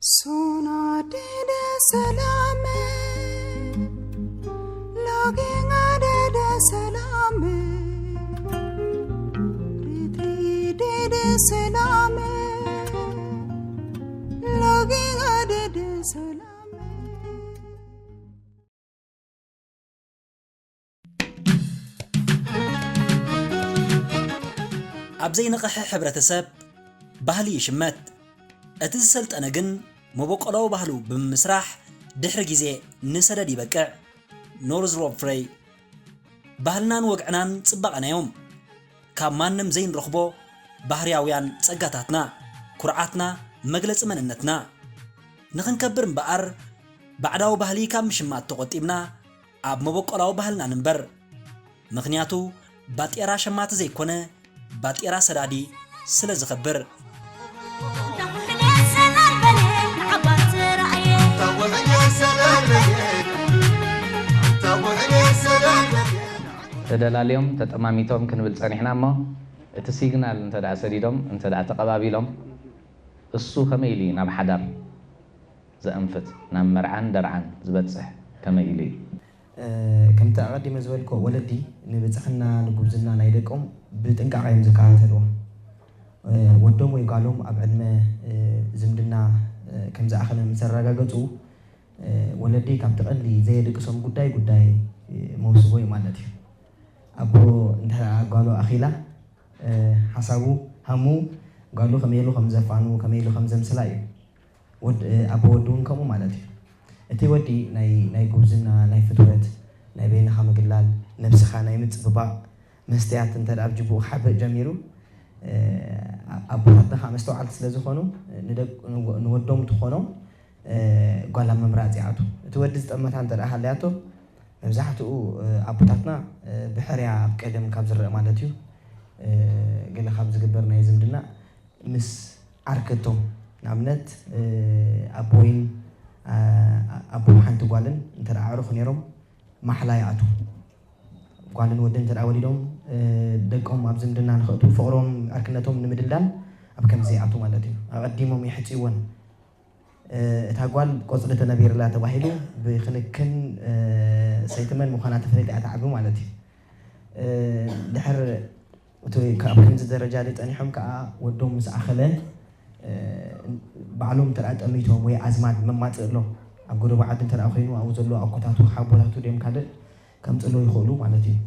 Sona dede salame, login adede salame, ritri dede salame, login adede salame. ኣብ ዘይነቕሐ ሕብረተሰብ ባህሊ ይሽመት። እቲ ዝሰልጠነ ግን መበቆላዊ ባህሉ ብምምስራሕ ድሕሪ ግዜ ንሰደድ ይበቅዕ። ኖርዝ ሮብ ፍሬይ። ባህልናን ወግዕናን ጽባቐና እዮም። ካብ ማንም ዘይንረኽቦ ባህርያውያን ጸጋታትና፣ ኩርዓትና፣ መግለጺ መንነትና። ንኽንከብር እምበኣር ባዕዳዊ ባህሊ ካብ ምሽማት ተቖጢብና ኣብ መበቆላዊ ባህልና ንንበር። ምኽንያቱ ባጤራ ሸማቲ ዘይኮነ ባጤራ ሰዳዲ ስለ ዝኸብር። ተደላልዮም ተጠማሚቶም ክንብል ጸኒሕና እሞ እቲ ሲግናል እንተ ደኣ ሰዲዶም እንተ ደኣ ተቐባቢሎም እሱ ከመይ ኢሉ እዩ ናብ ሓዳር ዘእንፍት ናብ መርዓን ደርዓን ዝበጽሕ ከመይ ኢሉ እዩ? ከምቲ ኣቐዲመ ዝበልክዎ ወለዲ ንብፅሕና ንጉብዝና ናይ ደቆም ብጥንቃቐ እዮም ዝከታተልዎ። ወዶም ወይ ጓሎም ኣብ ዕድመ ዝምድና ከም ዝኣኸለ ምስ ኣረጋገፁ ወለዲ ካብቲ ቀንዲ ዘየድቅሶም ጉዳይ ጉዳይ መውስቦ እዩ ማለት እዩ። ኣቦ እንተ ጓሉ ኣኺላ ሓሳቡ ሃሙ ጓሉ ከመይ ኢሉ ከም ዘፋኑ ከመይ ኢሉ ከም ዘምስላ እዩ። ኣቦ ወዲ እውን ከምኡ ማለት እዩ። እቲ ወዲ ናይ ናይ ጉብዝና ናይ ፍትወት ናይ በይንኻ ምግላል ነብስኻ ናይ ምፅብባቕ መስትያት እንተ ኣብ ጅቡኡ ክሓብእ ጀሚሩ ኣቦታትና ከዓ መስተውዓልቲ ስለ ዝኾኑ ንወዶም ትኾኖም ጓል ኣብ ምምራፅ ይኣቱ። እቲ ወዲ ዝጠመታ እንተ ሃለያቶ መብዛሕትኡ ኣቦታትና ብሕርያ ኣብ ቀደም ካብ ዝረአ ማለት እዩ ገለ ካብ ዝግበር ናይ ዝምድና ምስ ዓርከቶም ንኣብነት ኣቦይን ኣቦ ሓንቲ ጓልን እንተ ኣዕሩኽ ነይሮም ማሕላ ይኣትዉ። ጓልን ወድን እንተ ወሊዶም ደቆም ኣብ ዝምድና ንኽእትዉ ፍቕሮም ዕርክነቶም ንምድልዳል ኣብ ከምዚ ይኣትዉ ማለት እዩ። ኣቐዲሞም የሕፅይወን። እታ ጓል ቆፅሊ ተነቢርላ ተባሂሉ ብክንክን ሰይቲ መን ምዃና ተፈሊጣ እያ ትዓቢ ማለት እዩ። ድሕር እቲ ኣብ ከምዚ ደረጃ ጸኒሖም ከዓ ወዶም ምስ ኣኸለ ባዕሎም እንተ ጠሚቶም ወይ ኣዝማድ መማፅእ ኣሎ ኣብ ጎደቦ ዓዲ እንተ ኮይኑ ኣብኡ ዘሎ ኣኮታቱ ሓቦታቱ ድዮም ካልእ ከምፅእሎ ይኽእሉ ማለት እዩ።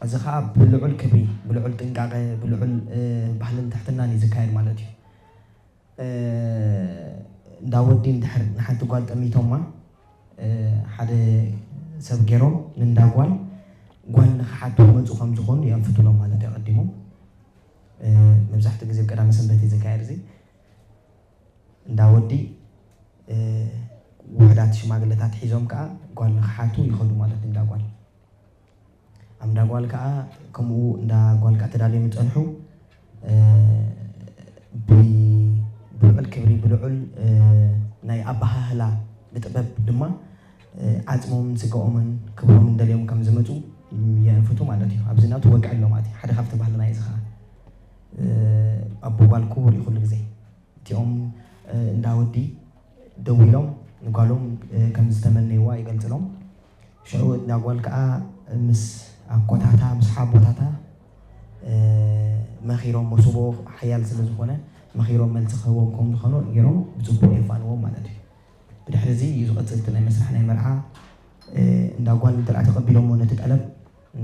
እዚ ከዓ ብልዑል ክብሪ ብልዑል ጥንቃቐ ብልዑል ባህልን ትሕትናን እዩ ዝካየድ ማለት እዩ። እንዳ ወዲ እንድሕር ንሓንቲ ጓል ጠሚቶማ ሓደ ሰብ ገይሮም ንእንዳ ጓል ጓል ንክሓቱ ክመፁ ከም ዝኾኑ የንፍትሎም ማለት እዩ ኣቐዲሞም። መብዛሕትኡ ግዜ ብቀዳመ ሰንበት እዩ ዝካየድ እዚ። እንዳ ወዲ ውሑዳት ሽማግለታት ሒዞም ከዓ ጓል ንክሓቱ ይኸዱ ማለት እንዳ ጓል። ኣብ እንዳ ጓል ከዓ ከምኡ እንዳ ጓል ከዓ ተዳልዮም ይፀንሑ። ብልዑል ክብሪ ብልዑል ናይ ኣበሃህላ ብጥበብ ድማ ዓፅሞምን ስጋኦምን ክብሮምን ደልዮም ከም ዝመፁ የንፍቱ ማለት እዩ። ኣብዚ ናቱ ወግዒ ኣሎ ማለት እዩ። ሓደ ካብቲ ባህልና እዩ እዚ ከዓ ኣቦ ጓል ክቡር እዩ ኩሉ ግዜ። እቲኦም እንዳ ወዲ ደዊሎም ንጓሎም ከም ዝተመነይዋ ይገልፅሎም። ሽዑ እንዳ ጓል ከዓ ምስ ኣኮታታ ምስ ሓቦታታ መኺሮም መሱቦ ሓያል ስለ ዝኾነ መኺሮም መልሲ ክህቦም ከም ዝኾኑ ገይሮም ብፅቡቅ የፋንዎም ማለት እዩ። ብድሕሪ እዚ እዩ ዝቐፅል እቲ ናይ መስርሕ ናይ መርዓ እንዳ ጓል እንተ ተቐቢሎሞ ነቲ ጠለብ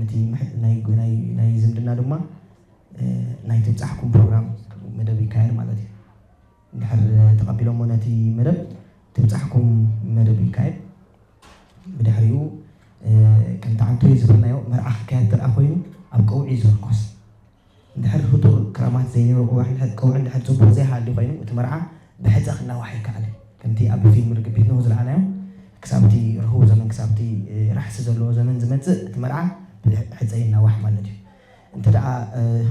ነቲ ናይ ዝምድና ድማ ናይ ትብፃሕኩም ፕሮግራም መደብ ይካየድ ማለት እዩ። እንድሕር ተቐቢሎሞ ነቲ መደብ ትብፃሕኩም መደብ ይካየድ። ብድሕሪኡ ከምቲ ዓንቶይ ዝበልናዮ መርዓ ክካየድ ተደኣ ኮይኑ ኣብ ቀውዒ እዩ ዝምርኮስ። እንድሕር ህጡር ክራማት ዘይነይሩ ቀውዒ እንድሕር ቀውዒ እንድሕር ፅቡቕ ዘይሃልዩ ኮይኑ እቲ መርዓ ብሕፀ ክናዋሕ ኣይከኣልን። ከምቲ ኣብ ፊልም ርግቢት ንሆ ዝረኣናዮ ክሳብቲ ርህው ዘመን ክሳብቲ ራሕሲ ዘለዎ ዘመን ዝመፅእ እቲ መርዓ ብሕፀ ይናዋሕ ማለት እዩ። እንተ ደኣ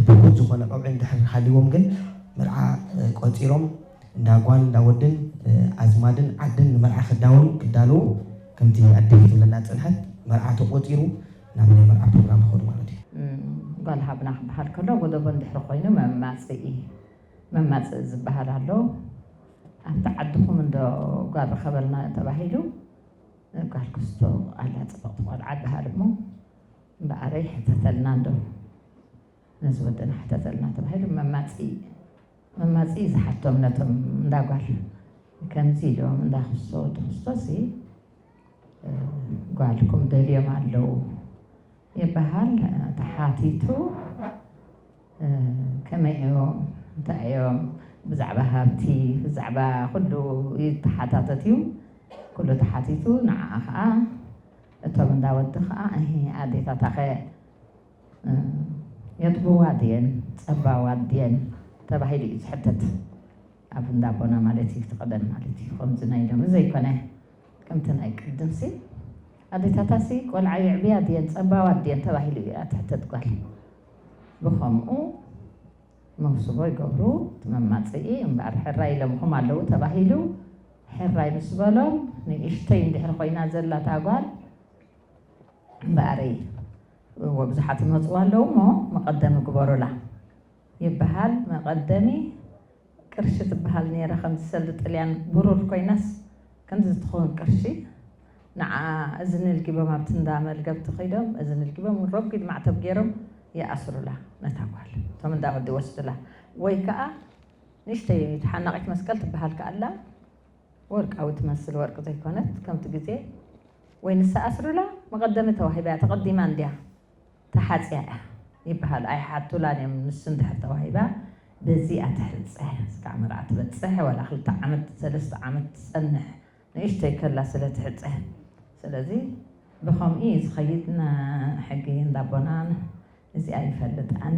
ህቡብ ዝኾነ ቀውዒ እንድሕር ሃልይዎም ግን መርዓ ቆፂሮም እንዳ ጓል እንዳ ወድን ኣዝማድን ዓድን ንመርዓ ክዳወሉ ክዳለዉ ከምቲ ኣደይ ትብለና ዝፀንሐት መርዓ ተቆፂሩ ናብ ናይ መርዓ ፕሮግራም ይኸዱ ማለት እዩ። ጓል ሃብና ክበሃል ከሎ ጎደቦ እንድሕሪ ኮይኑ መማፅኢ መማፅኢ ዝበሃል ኣሎ። ኣብቲ ዓድኹም ዶ ጓል ርከበልና ተባሂሉ፣ ጓል ክስቶ ኣላ ጽብቕቲ ቆልዓ በሃል እሞ፣ እምበኣረይ ሕተተልና እንዶ፣ ነዚ ወድና ሕተተልና ተባሂሉ መማጺ፣ መማጺ ዝሓቶም ነቶም እንዳ ጓል ከምዚ ኢሎም፣ እንዳ ክስቶ፣ ወዲ ክስቶሲ፣ እ፣ ጓልኩም ደልዮም ኣለዉ ይበሃል። ተሓቲቱ፣ እ፣ ከመይ እዮም፣ እንታይ እዮም፣ ብዛዕባ ሃብቲ፣ ብዛዕባ ኩሉ ይተሓታተት እዩ። ኩሉ ተሓቲቱ፣ ንዓኣ ኸዓ፣ እቶም እንዳ ወዲ ኸዓ፣ እሂ፣ ኣዴታታኸ፣ እ፣ የጥብዋ ድየን፣ ጸባዋ ድየን ተባሂሉ እዩ ዝሕተት። ኣብ እንዳ ኣቦና ማለት እዩ፣ እቲ ቀደም ማለት እዩ። ከምዚ ናይ ሎሚ ዘይኮነ፣ ከምቲ ናይ ቅድምሲ፣ ኣዴታታሲ ቆልዓ የዕብያ ድየን፣ ጸባዋ ድየን ተባሂሉ እዩ፣ እያ ትሕተት ጓል። ብኸምኡ መውስቦ ይገብሩ፣ እቲ መማጽኢ እምበኣር፣ ሕራይ ኢሎምኹም ኣለዉ ተባሂሉ፣ ሕራይ ምስ በሎም፣ ንእሽተይ እንድሕር ኮይና ዘላ እታ ጓል፣ እምበኣረይ፣ ወብዙሓት ይመጽዋ ኣለዉ እሞ፣ መቐደሚ ግበሩላ ይበሃል። መቐደሚ ቅርሺ ትበሃል ነይራ፣ ከምዚ ሰልዲ ጥልያን ብሩር ኮይናስ፣ ከምዚ ትኸውን ቅርሺ፣ ንዓ እዝኒ ልጊቦም ኣብቲ እንዳ መልገብቲ ከይዶም፣ እዝኒ ልጊቦም፣ ረጒድ ማዕተብ ገይሮም ይኣስሩላ ነታ ጓል። እቶም እንዳ ወዲ ይወስዱላ። ወይ ከኣ ንእሽተይ ተሓናቒት መስቀል ትበሃል ከኣ ኣላ፣ ወርቃዊ ትመስል፣ ወርቂ ዘይኮነት፣ ከምቲ ግዜ፣ ወይ ንሳ ኣስሩላ፣ መቐደሚ ተዋሂባ እያ፣ ተቐዲማ እንድያ፣ ተሓጽያ እያ ይበሃል። ኣይሓቱላን እዮም፣ ንሱ እንድሕር ተዋሂባ፣ በዚ እያ ትሕጸ። እስካዕ መርዓ ትበጽሕ፣ ዋላ ክልተ ዓመት፣ ሰለስተ ዓመት ትጸንሕ፣ ንእሽተይ ከላ ስለ ትሕጸ። ስለዚ ብኸምኡ እዩ ዝኸይድ፣ ና-፣ ሕጊ እንዳቦናን እዚኣ ይፈልጥ ኣነ።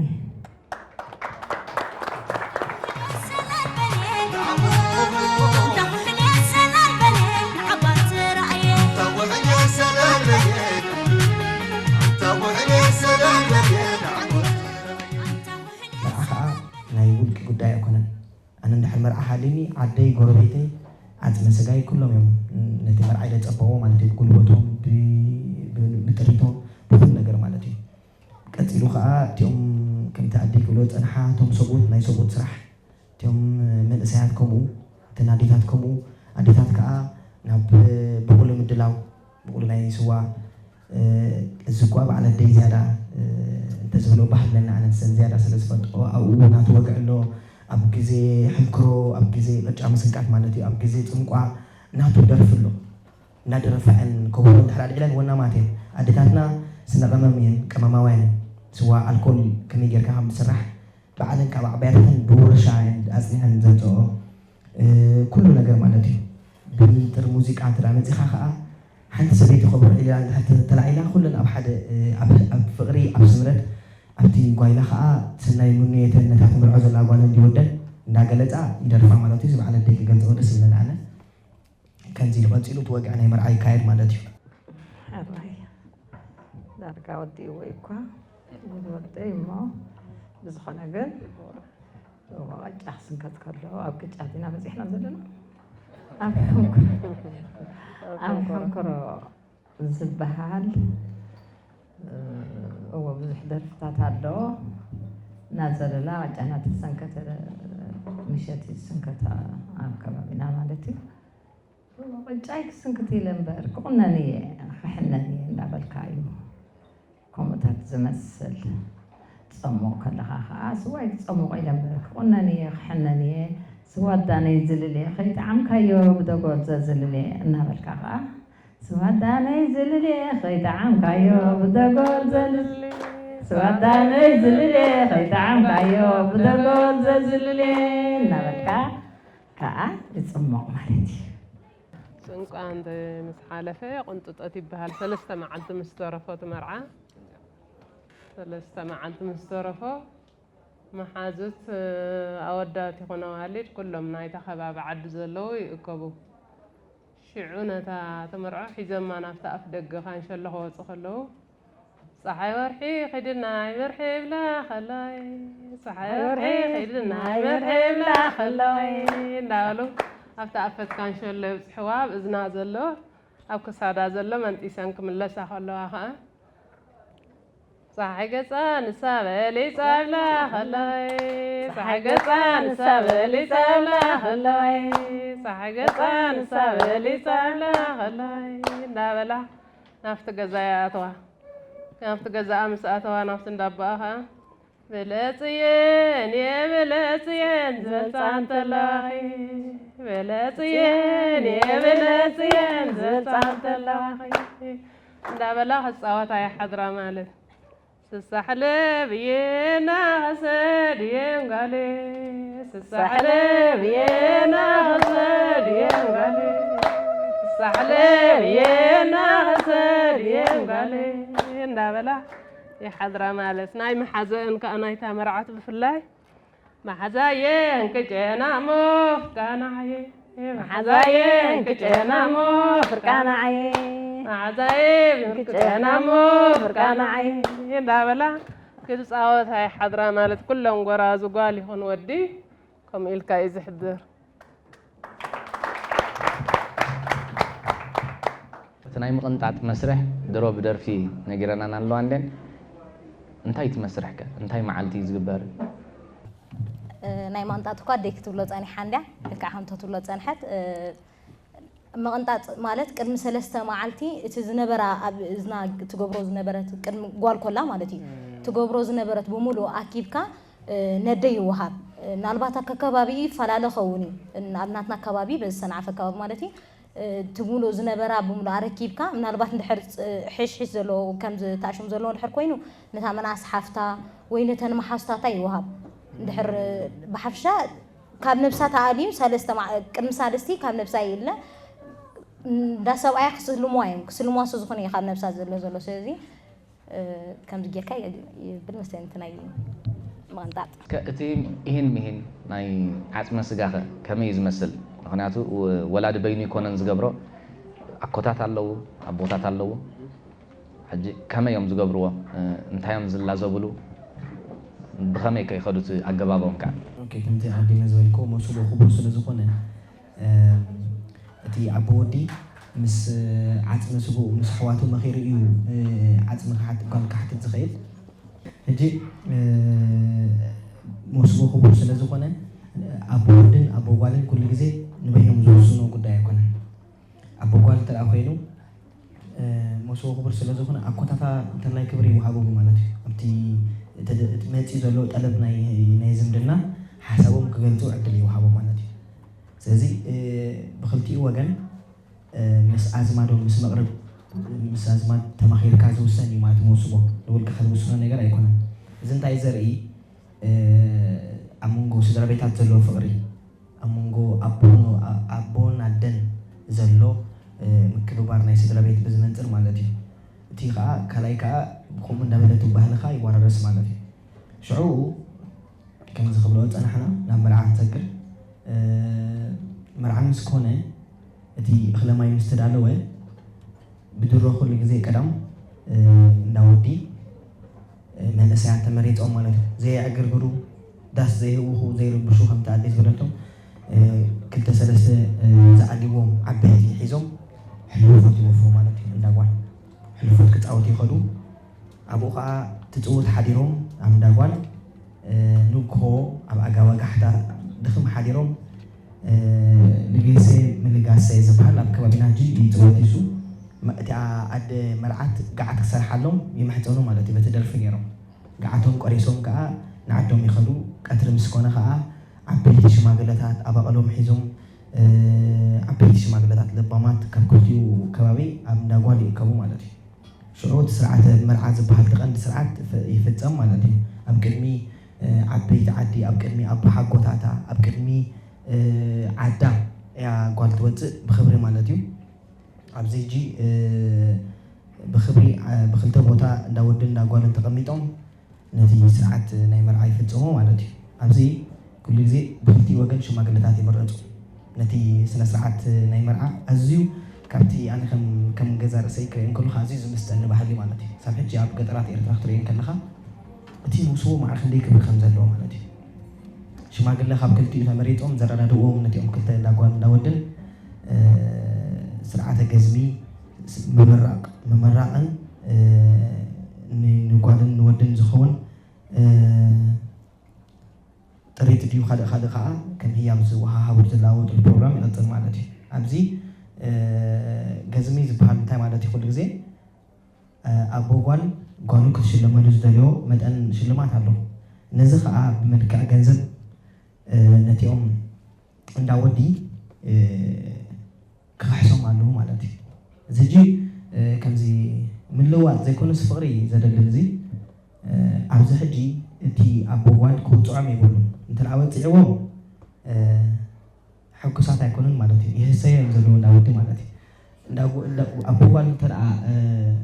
መርዓ ኸዓ ናይ ውልቂ ጉዳይ ኣይኮነን። ኣነ እንድሕር መርዓ ሃልዩኒ፣ ዓደይ፣ ጎረቤተይ፣ ዓጽመ ስጋይ ኩሎም እዮም ነቲ መርዓይ ዘጸበዎ ማለት እዩ። ብጉልበቶም፣ ብ-፣ ብ-፣ ብጥሪቶም፣ ብኹሉ ነገር ማለት እዩ። ቀጺሉ ኸዓ እቲኦም ከምቲ ኣደይ ክብሎ ዝጸንሓ፣ እቶም ሰብኡት፣ ናይ ሰብኡት ስራሕ፣ እቲኦም መንእሰያት ከምኡ፣ እተን ኣዴታት ከምኡ፣ ኣዴታት ከኣ ናብ ብቑሉ ምድላው፣ ብቑሉ ናይ ስዋ፣ እ፣ እዚ እኳ በዓል ኣደይ ዝያዳ፣ እ፣ እንተዝብሎ ባህ ብለኒ፣ ኣነ ንሰን ዝያዳ ስለ ዝፈልጥኦ፣ ኣብኡ ናቱ ወግዒ ኣሎ፣ ኣብ ግዜ ሕንክሮ፣ ኣብ ግዜ ቅጫ ምስንቃት ማለት እዩ፣ ኣብ ግዜ ጽምቋ ናቱ ደርፊ ኣሎ። እናደረፋ እየን ከበሮ እንድሕር ኣልዒለን ወናማት እየን። ኣዴታትና ስነ ቀመም እየን፣ ቀመማውያን እየን። ስዋ፣ ኣልኮል ከመይ ጌርካ ከም ዝስራሕ ባዕለን ካብ ኣዕባያታተን ብውርሻ እየን ኣጽኒዐን ዘምጽኦ፣ እ፣ ኩሉ ነገር ማለት እዩ። ብጥር ሙዚቃ እንተ ደኣ መጺኻ ኸኣ ሓንቲ ሰበይቲ ከበሮ ዒላ እንድሕር ተ-፣ ተላዒላ ኩለን ኣብ ሓደ፣ እ፣ ኣብ፣ ኣብ ፍቕሪ፣ ኣብ ስምረት፣ ኣብቲ ጓይላ ኸኣ ሰናይ ምንዮተን ነታ ትምርዖ ዘላ ጓለን ድዩ ወደን እንዳገለጻ ይደርፋ ማለት እዩ። እዚ በዓል ኣደይ ክገልጾ ደስ ይብለኒ ኣነ። ከምዚ ኢሉ ቀጺሉ እቲ ወግዒ ናይ መርዓ ይካየድ ማለት እዩ። ሕራይ ዳርጋ ወዲእዎ እዩ እኳ ወደይ እሞ፣ ብዝኾነ ግን እዎ፣ ቅጫ ክስንከት ከሎ፣ ኣብ ቅጫ ዲና በጺሕና ዘለና? ኣብ ሕንኩ-፣ ኣብ ሕንኩሮ ዝበሃል፣ እዎ፣ ብዙሕ ደርፍታት ኣሎ። እናዘለላ ቅጫ እናተሰንከተ፣ ምሸት ይስንከታ ኣብ ከባቢና ማለት እዩ። ቅጫይ ክስንክት ኢለ እምበር፣ ክቑነን እየ፣ ክሕነን እየ እንዳበልካ እዩ። ከምኡታት ዝመስል። ትጸምቕ ከለኻ ኸኣ፣ ስዋይ ክጸምቕ ኢለ እምበር፣ ክቑነን እየ፣ ክሕነን እየ፣ ስዋ ኣዳነይ ዝልል እየ፣ ከይጠዓምካዮ ብደጎል ዘዝልል እየ እናበልካ ኸኣ፣ ስዋ ኣዳነይ ዝልል እየ፣ ከይጠዓምካዮ ብደጎል ዘዝልል፣ ስዋ ኣዳነይ ዝልል እየ፣ ከይጠዓምካዮ ብደጎል ዘዝልል እየ እናበልካ ከኣ ይጽሞቕ ማለት እዩ። ጭንቋ እንተ ምስ ሓለፈ ቅንጥጦት ይበሃል። ሰለስተ መዓልቲ ምስ ተረፎ እቲ መርዓ፣ ሰለስተ መዓልቲ ምስ ተረፎ፣ መሓዙት፣ ኣወዳት ይኹኑ ኣዋልድ፣ ኩሎም ናይታ ከባቢ ዓዲ ዘለዉ ይእከቡ። ሽዑ ነታ ትምርዖ ሒዞማ ናብቲ ኣፍ ደገ ካንሸሎ ክወጹ ከለዉ፣ "ጸሓይ ወርሒ ኺድናይ ብርሒ ይብላ ኸሎይ፣ ጸሓይ ወርሒ ኺድናይ ብርሒ ይብላ ኸሎይ" እንዳበሉ ኣብቲ ኣፈት ካንሸሎ የብጽሕዋ። ኣብ እዝና ዘሎ፣ ኣብ ክሳዳ ዘሎ መንጢሰን ክምለሳ ከለዋ ኸኣ፣ ፀሓይ ገፃ ንሳ በሊፃ ብላ ከላይ፣ ፀሓይ ገፃ ንሳ በሊፃ ብላ ከላይ፣ ፀሓይ ገፃ ንሳ በሊፃ ብላ ከላይ እንዳበላ ናብቲ ገዛ ይኣተዋ። ናብቲ ገዛኣ ምስ ኣተዋ ናብቲ እንዳቦኣ ኸዓ ብለፅየን እየ ብለፅየን ዝመፃ እንተለዋኺ፣ ብለፅየን እየ ብለፅየን ዝመፃ እንተለዋኺ እንዳበላ ክፃወታ ይሓድራ ማለት። ስሳሕለ ብየና ኸሰድየን ጓሌ፣ ስሳሕለ ብየና ኸሰድየን ጓሌ፣ ስሳሕለ ብየና ኸሰድየን ጓሌ እንዳበላ ይሓድራ ማለት። ናይ መሓዘአን ከኣ ናይታ መርዓት ብፍላይ መሓዛየን ክጨናሞ ፍርቃናዓየ፣ መሓዛየን ክጨናሞ ፍርቃናዓየ፣ መሓዛየን ክጨናሞ ፍርቃናዓየ እንዳበላ ክፃወታ ይሓድራ ማለት። ኩለን ጎራዙ ጓል ይኹን ወዲ ከምኡ ኢልካ እዩ ዝሕድር። እቲ ናይ ምቕንጣጥ መስርሕ ድሮ ብደርፊ ነጊረናን ኣለዋ እንዴን። እንታይ እቲ መስርሕ ከ እንታይ መዓልቲ እዩ ዝግበር? ናይ ማንጣጥ እኳ ኣደይ ክትብሎ ፀኒሓ እንድያ። ልክዕ ከምቶ ትብሎ ፀንሐት። ምቕንጣጥ ማለት ቅድሚ ሰለስተ መዓልቲ እቲ ዝነበራ ኣብ እዝና ትገብሮ ዝነበረት ቅድሚ ጓል ኮላ ማለት እዩ ትገብሮ ዝነበረት ብምሉእ ኣኪብካ ነደይ ይወሃብ። ምናልባት ኣከከባቢ ይፈላለ ኸውን እዩ። ኣብ ናትና ኣከባቢ በዚ ሰንዓፈ ኣከባቢ ማለት እዩ እቲ ሙሉእ ዝነበራ ብምሉእ ኣረኪብካ ምናልባት እንድሕር ሕሽሕሽ ዘለዎ ከምዚ ተኣሽሙ ዘለዎ እንድሕር ኮይኑ ነታ መናእስ ሓፍታ ወይ ነተን መሓዙታታ ይወሃብ። እንድሕር ብሓፍሻ ካብ ነብሳ ተኣልዩ ሰለስተ ቅድሚ ሳልስቲ ካብ ነብሳ ይእለ እንዳ ሰብኣያ ክስልምዋ እዮም ክስልምዋ ስዝኾነ እዩ ካብ ነብሳ ዘሎ ዘሎ ስለዚ ከምዚ ጌርካ ይብል መስለኒ እቲ ናይ ምቕንጣጥ። ከ- እቲ ኢሂን ምሂን ናይ ዓጽመ ስጋ ከ ከመይ እዩ ዝመስል? ምኽንያቱ ወ- ወላዲ በይኑ ይኮነን ዝገብሮ፣ ኣኮታት ኣለዉ፣ ኣቦታት ኣለዉ። ሕጂ ከመይ እዮም ዝገብርዎ? እ፣ እንታይ እዮም ዝላዘብሉ? ብኸመይ ከ ይኸዱ እቲ ኣገባቦም ከ? ኦኬ፣ ከምቲ ኣዲና ዝበልክዎ መሶቦ ክቡር ስለ ዝኾነ እቲ ኣቦ ወዲ ምስ ዓፅሚ ስግኡ ምስ ኣሕዋቱ መኺሩ እዩ ዓፅሚ ጓል ክሓትት ዝኽእል። ሕጂ መሶቦ ክቡር ስለ ዝኾነ ኣቦ ወድን ኣቦ ጓልን ኩሉ ግዜ ንበይኖም ዝውስንዎ ጉዳይ ኣይኮነን። ኣቦ ጓል እንተ ኮይኑ መሶቦ ክቡር ስለ ዝኾነ ኣኮታታ እንተላይ ክብሪ ይወሃቦም ማለት እዩ። ኣብቲ መፂኡ ዘሎ ጠለብ ናይ ዝምድና ሓሳቦም ክገልፁ ዕድል ይወሃቦም ማለት እዩ። ስለዚ ብኽልቲኡ ወገን ምስ ኣዝማዶም ምስ መቕርብ ምስ ኣዝማድ ተማኺርካ ዝውሰን እዩ ማለት መውስቦ ንውልቅኻ ዝውስኖ ነገር ኣይኮነን። እዚ እንታይ ዘርኢ ኣብ መንጎ ስድራ ቤታት ዘሎ ፍቕሪ ኣብ መንጎ ኣቦን ኣደን ዘሎ ምክብባር ናይ ስድራ ቤት ብዝመንፅር ማለት እዩ። እቲ ከዓ ካልኣይ ከዓ ከምኡ እንዳበለቱ ባህልኻ ይወራረስ ማለት እዩ። ሽዑ ከምዚ ክብሎ ዝፀናሕና ናብ መርዓ ክንሰግር መርዓ ምስ ኮነ እቲ እኽለ ማይ ምስ ተዳለወ ብድሮ ኩሉ ግዜ ቀዳም እንዳ ወዲ መንእሰያት ተመሪፆም ማለት እዩ። ዘየዕግርግሩ፣ ዳስ ዘይህውኹ፣ ዘይርብሹ ከምቲ ኣደይ ዝበለቶ ክልተ ሰለስተ ዝኣልዎም ዓበይቲ ሒዞም ሕሉፎት ይወፍሩ ማለት እዩ። እንዳ ጓል ሕሉፎት ክፃወቱ ይኸዱ። ኣብኡ ከዓ ትፅውት ሓዲሮም ኣብ እንዳ ጓል ንግሆ ኣብ ኣጋባጋሕታ ድኽም ሓዲሮም ልግሴ ምልጋሰ ዝበሃል ኣብ ከባቢና ሕጂ ይፅወት እዩ። እቲኣ ኣደ መርዓት ገዓት ክሰርሓሎም ይምሕፀኑ ማለት እዩ በቲ ደርፊ ነይሮም። ገዓቶም ቆሪሶም ከዓ ንዓዶም ይኸዱ። ቀትሪ ምስ ኮነ ከዓ ዓበይቲ ሽማግለታት ኣባቕሎም ሒዞም ዓበይቲ ሽማግለታት ለባማት ካብ ክልቲኡ ከባቢ ኣብ እንዳ ጓል ይእከቡ ማለት እዩ። ሽዑ እቲ ስርዓተ መርዓ ዝበሃል እቲ ቀንዲ ስርዓት ይፍጸም ማለት እዩ። ኣብ ቅድሚ ዓበይቲ ዓዲ፣ ኣብ ቅድሚ ኣቦሓጎታታ፣ ኣብ ቅድሚ ዓዳ እያ ጓል ትወፅእ ብኽብሪ ማለት እዩ። ኣብዚ ሕጂ ብኽብሪ ብኽልተ ቦታ እንዳ ወድን እንዳ ጓልን ተቐሚጦም ነቲ ስርዓት ናይ መርዓ ይፍጽሞ ማለት እዩ። ኣብዚ ኩሉ ግዜ ብኽልቲኡ ወገን ሽማግለታት ይምረጹ። ነቲ ስነ ስርዓት ናይ መርዓ ኣዝዩ ካብቲ ኣነ ከም ከም ገዛ ርእሰይ ክርኢ እንከለኹ ኣዝዩ ዝምስጠኒ ባህሊ ማለት እዩ። ሳብ ሕጂ ኣብ ገጠራት ኤርትራ ክትርእዮ እንከለኻ እቲ ንጉስዎ ማዕረ ክንደይ ክብሪ ከም ዘለዎ ማለት እዩ። ሽማግለ ካብ ክልቲኡ ተመሪጾም ዘረዳድእዎም ነቲኦም ክልተ እንዳ ጓል እንዳ ወድን ስርዓተ ገዝሚ ምምራቕ ምምራቕን ን- ንጓልን ንወ- ድን ዝኸውን ጥሪት ድዩ ካልእ ካልእ ከዓ ከም ህያብ ዝወሃሃቡ ዝለዋወጡ ፕሮግራም ይቐፅል ማለት እዩ። ኣብዚ ገዝሚ ዝበሃል እንታይ ማለት እዩ? ኩሉ ግዜ ኣቦ ጓል ጓሉ ክትሽለመሉ ዝደልዮ መጠን ሽልማት ኣሎ። ነዚ ከዓ ብመልክዕ ገንዘብ ነቲኦም እንዳ ወዲ ክኽሕሶም ኣለዉ ማለት እዩ። እዚ ሕጂ ከምዚ ምልዋጥ ዘይኮነስ ፍቕሪ ዘደልል እዚ ኣብዚ ሕጂ እቲ ኣቦ ጓል ክውፅዖም የብሉን። እንተ ደኣ ወፂዕዎም ሕጉሳት ኣይኮኑን ማለት እዩ። ይህሰዮ እዮም ዘለዉ እንዳ ወዲ ማለት እዩ። ኣቦ ጓል እንተ ደኣ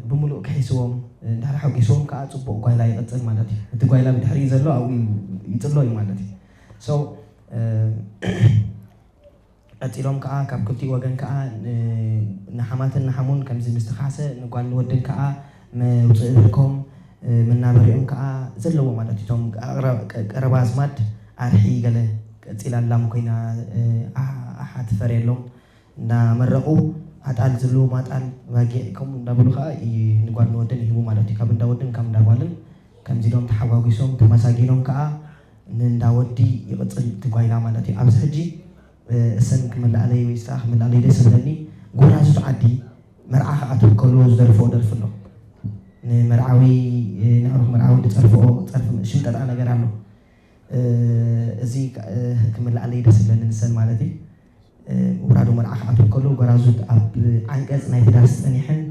ብምሉእ ክሒስዎም እንድሕር ሓጒስዎም ከዓ ፅቡቕ ጓይላ ይቕፅል ማለት እዩ። እቲ ጓይላ ብድሕሪኡ ዘሎ ኣብኡ ይፅሎ እዩ ማለት እዩ። So ቀፂሎም ከዓ ካብ ክልቲኡ ወገን ከዓ ንሓማትን ንሓሙን ከምዚ ምስትኻሰ ንጓል ንወድን ከዓ መውፅኢ ብርኮም መናበሪኦም ከዓ ዘለዎ ማለት እቶም ቀረባ ኣዝማድ ኣርሒ ገለ ቀፂላ ላም ኮይና ኣሓ ትፈርየሎም እናመረቑ ኣጣል ዝህልዎም ኣጣል ባጊዕ ከምኡ እንዳበሉ ከዓ ንጓል ንወድን ይህቡ ማለት እዩ። ካብ እንዳወድን ካብ እንዳጓልን ከምዚ ኢሎም ተሓጓጒሶም ተመሳጊኖም ከዓ ንእንዳወዲ ይቕፅል ትጓይላ ማለት እዩ። ኣብዚ ሕጂ እሰን ክመላኣለይ ወይ ስታ ክመላኣለይ ደስ ዝብለኒ ጎራዙት ዓዲ መርዓ ክኣትው ከሎ ዝደርፍኦ ደርፊ ኣሎ። ንመርዓዊ ንዕሩኽ መርዓዊ ዝፀርፍኦ ፀርፊ ሽምጠጣ ነገር ኣሎ። እዚ ክመላኣለይ ደስ ዝብለኒ ንሰን ማለት እዩ። ውራዶ መርዓ ክኣትው ከሎ ጎራዙት ኣብ ዓንቀፅ ናይቲ ዳስ ፀኒሐን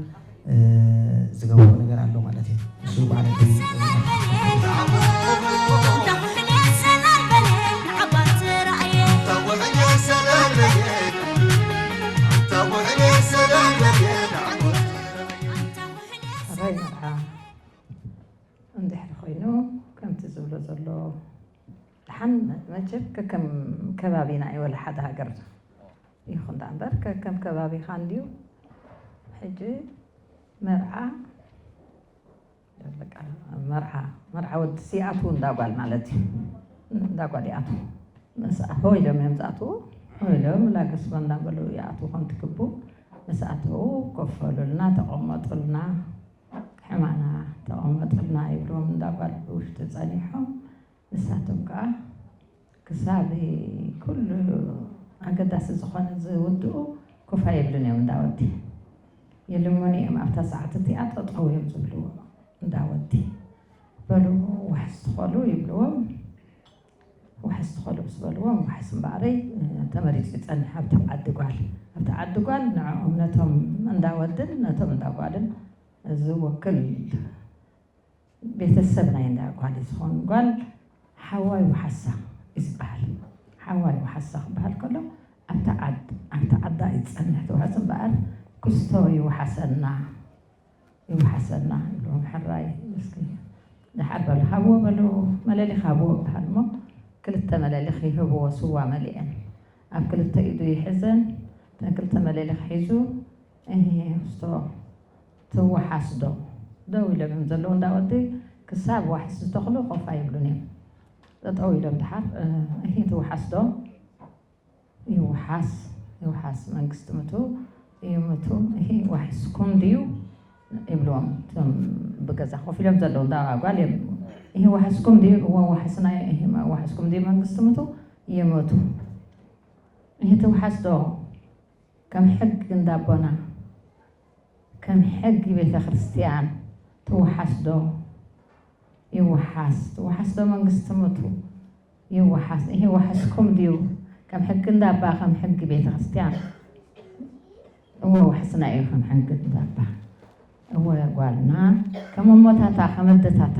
ዝገብሮ ነገር ኣሎ ማለት እዩ። እሱ በዓል ኣባይ መርዓ እንድሕር ኮይኑ ከምቲ ዝብሎ ዘሎ ደሓን መቸም ከከም ከባቢና እዩ ወላ ሓደ ሃገር ይኹን ደኣ እምበር ከከም ከባቢኻ እንድዩ ሕጂ መርዓ በቃ መርዓ መርዓ ወዲ ሲኣቱ እንዳጓል ማለት እዩ እንዳጓል ይኣቱ ምስ ሆ ኢሎም እዮም ዝኣትዉ ሆ ኢሎም ላገስባ እንዳበሉ ይኣትዉ ከምቲ ክቡ ምስ ኣተዉ ኮፈሉልና ተቐመጡልና ሕማና ተቐመጡልና ይብልዎም እንዳጓል ብውሽጢ ጸኒሖም ንሳቶም ከዓ ክሳብ ኩሉ ኣገዳሲ ዝኾነ ዝውድኡ ኮፍ ኣይብሉን እዮም እንዳወዲ ይልምኑ እዮም ኣብታ ሰዓት እቲኣ ጠጠው እዮም ዝብልዎ እንዳወዲ በሉ ዋሕስ ትኸሉ ይብልዎም ዋሕስ ትኸሉ ምስ በልዎም ዋሕስ እምበኣረይ ተመሪፁ ይፀንሕ ኣብቲ ዓዲ ጓል ኣብቲ ዓዲ ጓል ንዕኦም ነቶም እንዳወድን ነቶም እንዳጓልን ዝወክል ቤተሰብ ናይ እንዳ ጓል እዩ ዝኾን ጓል ሓዋይ ወሓሳ እዩ ዝበሃል ሓዋይ ወሓሳ ክበሃል ከሎ ኣብታ ዓድ ኣብታ ዓዳ እዩ ዝፀንሕ ትውሕስ እምበኣር ክስቶ ይውሓሰና ይውሓሰና ይብልዎም ሕራይ እስኪ ደሓር በሉ ሃብዎ በሉ መለሊኽ ሃብዎ ይበሃል እሞ ክልተ መለሊኽ ይህብዎ ስዋ መሊአን ኣብ ክልተ ኢዱ ይሕዘን እተን ክልተ መለሊኽ ሒዙ እህ ክስቶ ትወሓስ ዶ ደው ኢሎም እዮም ዘለዉ እንዳ ወዲ ክሳብ ዋሕስ ዝተኽሉ ኮፍ ኣይብሉን እዮም ጠጠው ኢሎም ድሓር እህ ትወሓስ ዶ ይወሓስ ይወሓስ መንግስቲ ምቱ ይምቱ እህ ዋሒስኩም ድዩ ይብልዎም እቶም ብገዛ ኮፍ ኢሎም ዘለዉ እንዳ ጓል እዮም እህ ዋሕስኩም ድዩ እወ ዋሕስና እዩ እህ ዋሕስኩም ድዩ መንግስቲ ምቱ ይምቱ እህ ትወሓስ ዶ ከም ሕጊ እንዳቦና ከም ሕጊ ቤተክርስትያን ትወሓስ ዶ ይወሓስ ትወሓስ ዶ መንግስቲ ምቱ ይወሓስ ይሄ ወሓስኩም ድዩ ከም ሕጊ እንዳባ ከም ሕጊ ቤተክርስትያን እወ ወሕስና እዩ ከም ሕጊ እንዳባ እወ ጓልና ከም እሞታታ ከም ኣደታታ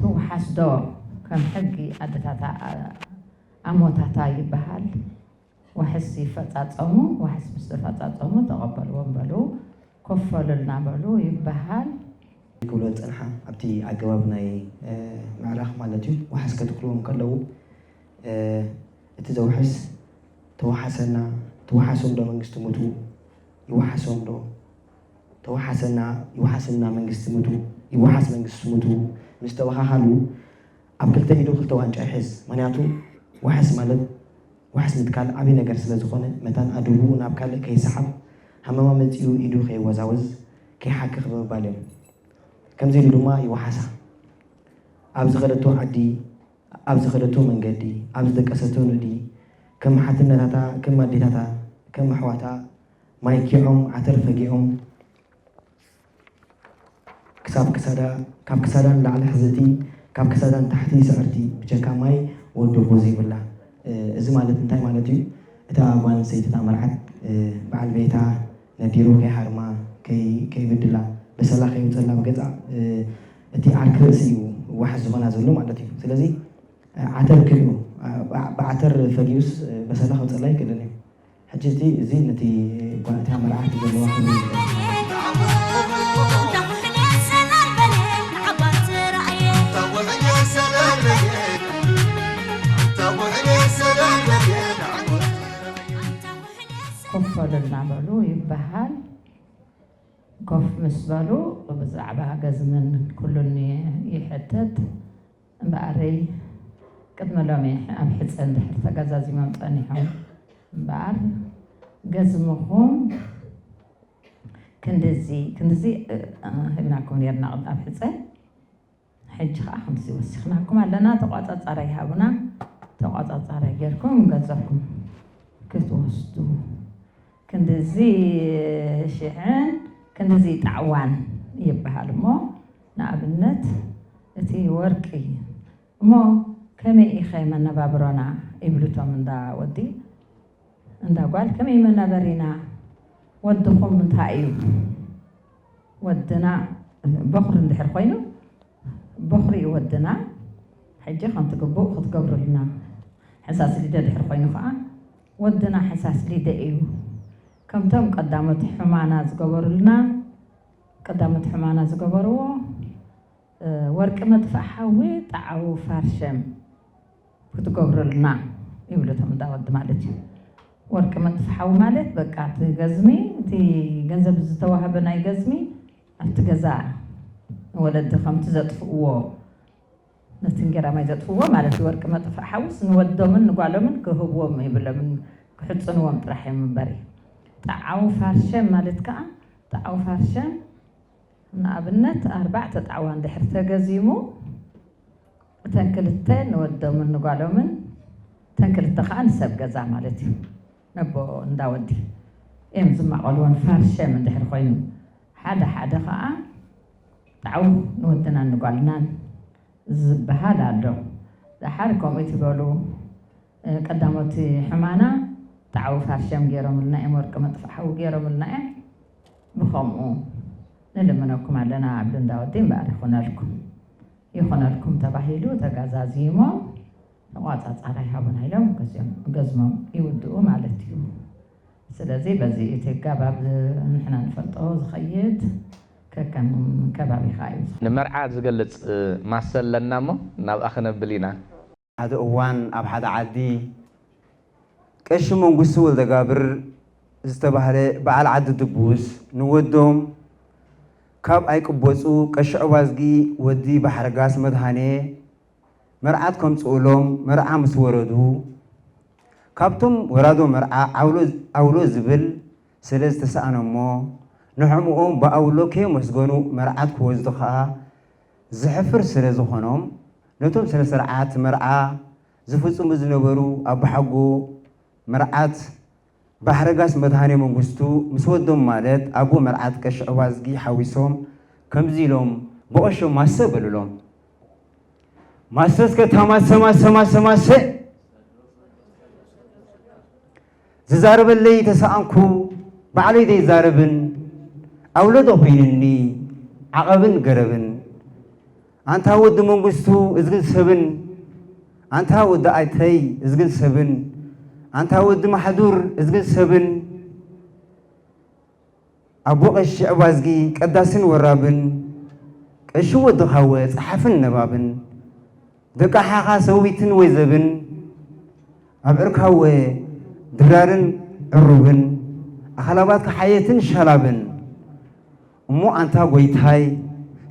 ትውሓስ ዶ ከም ሕጊ ኣደታታ ኣሞታታ ይበሃል ዋሕስ ይፈፃፀሙ ዋሕስ ምስ ተፈፃፀሙ ተቐበልዎም በሉ ኮፈሉልና በሉ ይበሃል። ክብሎ ዝፀንሓ ኣብቲ ኣገባብ ናይ ምዕራኽ ማለት እዩ። ዋሕስ ከትክልዎም ከለዉ እቲ ዘውሕስ ተወሓሰና ትወሓሶም ዶ መንግስቲ ሙቱ ይወሓሶም ዶ ተወሓሰና ይወሓሰና መንግስቲ ሙቱ ይወሓስ መንግስቲ ሙቱ ምስ ተበሃሃሉ ኣብ ክልተ ኢዱ ክልተ ዋንጫ ይሕዝ። ምኽንያቱ ዋሕስ ማለት ዋሕስ ምትካል ዓብዪ ነገር ስለ ዝኾነ መታን ኣድብኡ ናብ ካልእ ከይሰሓብ ሃመማ መፂኡ ኢዱ ከይወዛወዝ ከይሓክኽ ብምባል እዮም። ከምዚ ኢሉ ድማ ይወሓሳ። ኣብ ዝኸደቶ ዓዲ፣ ኣብ ዝኸደቶ መንገዲ፣ ኣብ ዝደቀሰቶ ንእዲ፣ ከም ሓትነታታ፣ ከም ኣዴታታ፣ ከም ኣሕዋታ ማይ ኪዖም፣ ዓተር ፈጊኦም፣ ክሳብ ክሳዳ፣ ካብ ክሳዳ ንላዕሊ ሕዝእቲ፣ ካብ ክሳዳ ንታሕቲ ስዕርቲ፣ ብጀካ ማይ ወዲ ኣቦ ዘይብላ። እ፣ እዚ ማለት እንታይ ማለት እዩ? እታ ጓል ኣንስተይቲ፣ እታ መርዓት፣ እ፣ በዓል ቤታ ነዲሩ ከይሃርማ፣ ከይ-፣ ከይብድላ፣ በሰላ ከይውፀላ ብገፃ፣ እ፣ እቲ ዓርኪ ርእሲ እዩ ዋሕስ ዝኾና ዘሎ ማለት እዩ። ስለዚ፣ እ፣ ዓተር ክልኡ፣ እ፣ ብዓ-፣ ብዓተር ፈጊኡስ፣ እ፣ በሰላ ከውፀላ ኣይክእልን እዩ። ሕጂ እቲ፣ እዚ ነቲ ጓል፣ እታ መርዓት ዘለዋ ክብሪ ይገልጽ። ኮፍ በሉ እናበሉ ይበሃል። ኮፍ ምስ በሉ ብዛዕባ ገዝምን ኩሉን ይሕተት። እምበኣረይ ቅድሚ ሎሚ ኣብ ሕፀ እንድሕር ተገዛዚሞም ጸኒሖም እምበኣር ገዝምኹም ክንድዚ ክንድዚ፣ እ፣ እ፣ ሂብናኩም ነርና ኣብ ሕፀ። ሕጂ ኸዓ ከምዚ ወሲኽናኩም ኣለና። ተቋጻጻራይ ሃቡና። ተቋጻጻራይ ጌርኩም ገንዘብኩም ክትወስዱ ክንድዚ ሽሕን ክንድዚ ጣዕዋን ይበሃል እሞ፣ ንኣብነት እቲ ወርቂ እሞ ከመይ ኢኸ መነባብሮና ይብሉ እቶም እንዳ ወዲ እንዳ ጓል፣ ከመይ መነበሪና? ወድኹም እንታይ እዩ? ወድና በኹሪ እንድሕር ኮይኑ፣ በኹሪ እዩ ወድና። ሕጂ ከምቲ ግቡእ ክትገብሩልና። ሕሳስ ሊደ ድሕር ኮይኑ ኸዓ፣ ወድና ሕሳስ ሊደ እዩ። ከምቶም ቀዳሞት ሕማና ዝገበሩልና፣ ቀዳሞት ሕማና ዝገበርዎ፣ እ፣ ወርቂ መጥፍእ ሓዊ ጣዓው ፋርሸም ክትገብሩልና ይብሉ እቶም እንዳ ወዲ ማለት እዩ። ወርቂ መጥፍእ ሓዊ ማለት በቃ እቲ ገዝሚ፣ እቲ ገንዘብ ዝተዋህበ ናይ ገዝሚ ኣብቲ ገዛ ንወለዲ ከምቲ ዘጥፍእዎ፣ ነቲ እንጌራ ማይ ዘጥፍእዎ ማለት እዩ። ወርቂ መጥፍእ ሓውስ ንወዶምን ንጓሎምን ክህብዎም የብሎምን፣ ክሕጽንዎም ጥራሕ እዮም እምበሪ። ጣዓው ፋርሸም ማለት ከኣ፣ ጣዓው ፋርሸም ንኣብነት ኣርባዕተ ጣዕዋ እንድሕር ተገዚሙ፣ እተን ክልተ ንወዶምን ንጓሎምን፣ እተን ክልተ ከኣ ንሰብ ገዛ ማለት እዩ። ነቦ እንዳ ወዲ እዮም ዝማቐልዎን ፋርሸም እንድሕር ኮይኑ፣ ሓደ ሓደ ከኣ ጣዕው ንወድናን ንጓልናን ዝበሃል ኣሎ። ደሓር ከምኡ ትበሉ፣ እ፣ ቀዳሞት ሕማና ጣዕው ፋርሸም ገይሮምልና እዮም፣ ወርቂ መጥፍእ ሓዊ ገይሮምልና እዮም። ብኸምኡ ንልምነኩም ኣለና፣ ኣብ ልንዳ ወዲ እምበኣር ይኹነልኩም። ይኹነልኩም ተባሂሉ ተጋዛዚሞም ተቋጻጻራይ ሃቡና ኢሎም ገዝዮም-፣ ገዝሞም ይውድኡ ማለት እዩ። ስለዚ በዚ እቲ ኣጋባብ ንሕና ንፈልጦ ዝኸይድ ከከም ከባቢኻ እዩ። ንመርዓ ዝገልጽ ማሰ ኣለና እሞ ናብኣ ክነብል ኢና። ሓደ እዋን ኣብ ሓደ ዓዲ ቀሺ መንግስቱ ወልደጋብር ዝተባህለ በዓል ዓዲ ድቡስ ንወዶም ካብ ኣይቅበጹ ቀሺ ዕዋዝጊ ወዲ ባሕርጋስ መድሃኔ መርዓት ከምጽኡሎም መርዓ ምስ ወረዱ፣ ካብቶም ወራዶ መርዓ ዓውሎ፣ ዓውሎ ዝብል ስለ ዝተሰኣኖሞ፣ ንሕምኦም ብኣውሎ ከየመስገኑ መርዓት ክወስዱ ከኣ ዘሕፍር ስለ ዝኾኖም፣ ነቶም ስነ ስርዓት መርዓ ዝፍጽሙ ዝነበሩ ኣቦሓጎ መርዓት ባሕረጋስ መድሃኔ መንግስቱ ምስ ወዶም ማለት ኣቦ መርዓት ቀሺ ዕዋዝጊ ሓዊሶም ከምዚ ኢሎም ብቐሾ ማሰ በሉሎም። ማሰ እስከ እታ ማሰ፣ ማሰ፣ ማሰ፣ ማሰ። ዝዛረበለይ ተሰኣንኩ፣ ባዕለይ ዘይዛረብን፣ ኣውለዶ ኮይኑኒ ዓቐብን ገረብን። ኣንታ ወዲ መንግስቱ እዝግን ሰብን፣ ኣንታ ወዲ ኣይተይ እዝግን ሰብን፣ ኣንታ ወዲ ማሕዱር እዝግን ሰብን፣ ኣቦ ቀሺ ዕባዝጊ ቀዳስን ወራብን፣ ቀሺ ወዲ ካወ ጸሓፍን ነባብን፣ ደቂ ሓኻ ሰዊትን ወይዘብን፣ ኣብ ዕርካወ ድራርን ዕሩብን፣ ኣኽላባትካ ሓየትን ሸላብን። እሞ ኣንታ ጎይታይ፣